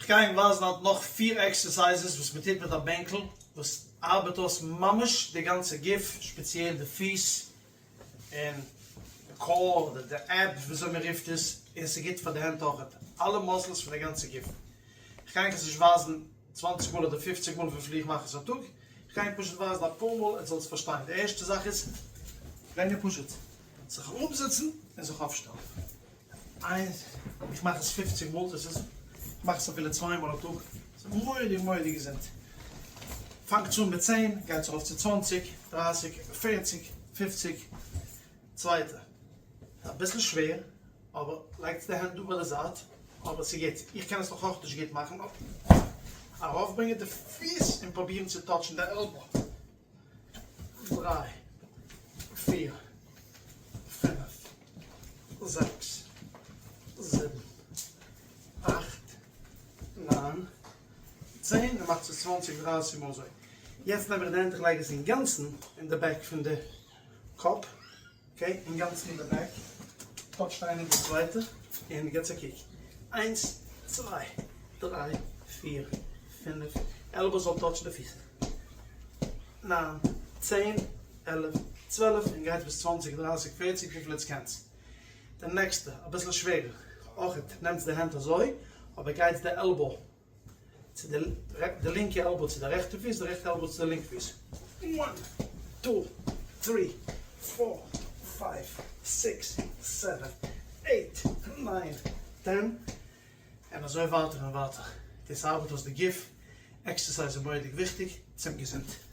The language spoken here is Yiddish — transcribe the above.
כ'גיי ענק ווייזן היינט נאך פיר exercises וואס מ'טוט מיט א בענקל וואס ארבעט אויס ממש די גאנצע גוף, שפעציעל די פיס און די core אדער די abs וויאזוי מ'רופט עס, און ס'גוט פאר די הענט אויכעט, אלע muscles פון די גאנצע גוף. כ'גיי ענק עס נישט ווייזן צוואנציג מאל אדער פופציג מאל וויפיל איך מאך עס א טאג, כ'גיי ענק פשוט ווייזן אפאר מאל עטס זאלטס פארשטיין. די ערשטע זאך איז זייער פשוט, זיך אראפזעצן און זיך אויפשטעלן. איינס, איך מאך עס פופציג מאל, דאס איז, איך מאך עס אפילו צוויי מאל א טאג, ס'איז מורא'דיג מורא'דיג געזונט. פאנגטס אן מיט צען, גייטס ארויף צו צוואנציג, דרייסיג, פערציג, פופציג. צווייטע, אביסל שווער, אבער לייגטס די הענט דא ביי די זייט, אבער ס'גוט, איך קען עס נאך אויך נישט גוט מאכן, ארויפברענגען די פיס און פרובירן צו touch ן די elbow. דריי, פיר, פינף, זעקס, זיבן, אכט, ניין, צען, און מאכט עס צוואנציג דרייסיג מאל אזוי. יעצט נעם איך די הענט איך לייג עס אינגאנצן אין די back פון די קאפ, okay, אינגאנצן אין די back, touch ט איינע די צווייטע, און געטס א קוק, איינס, צוויי, דריי, פיר, פינף, elbow זאל touch ן די פיס. ניין, צען, 11, 12, און גייטס ביז צוואנציג, דרייסיג, פערציג, וויפיל עטס קענטס. די נעקסטע, אביסל שווערער, אויכעט נעמטס די הענט אזוי, אבער גייטס די elbow צו די, די לינקע elbow צו די רעכטע פיס, די רעכטע elbow צו די לינקע פיס. one, two, three, four, five, six, seven, eight, nine, ten, און אזוי ווייטער און ווייטער. דאס ארבעט אויס די גוף, exercise איז מורא'דיג וויכטיג צום געזונט.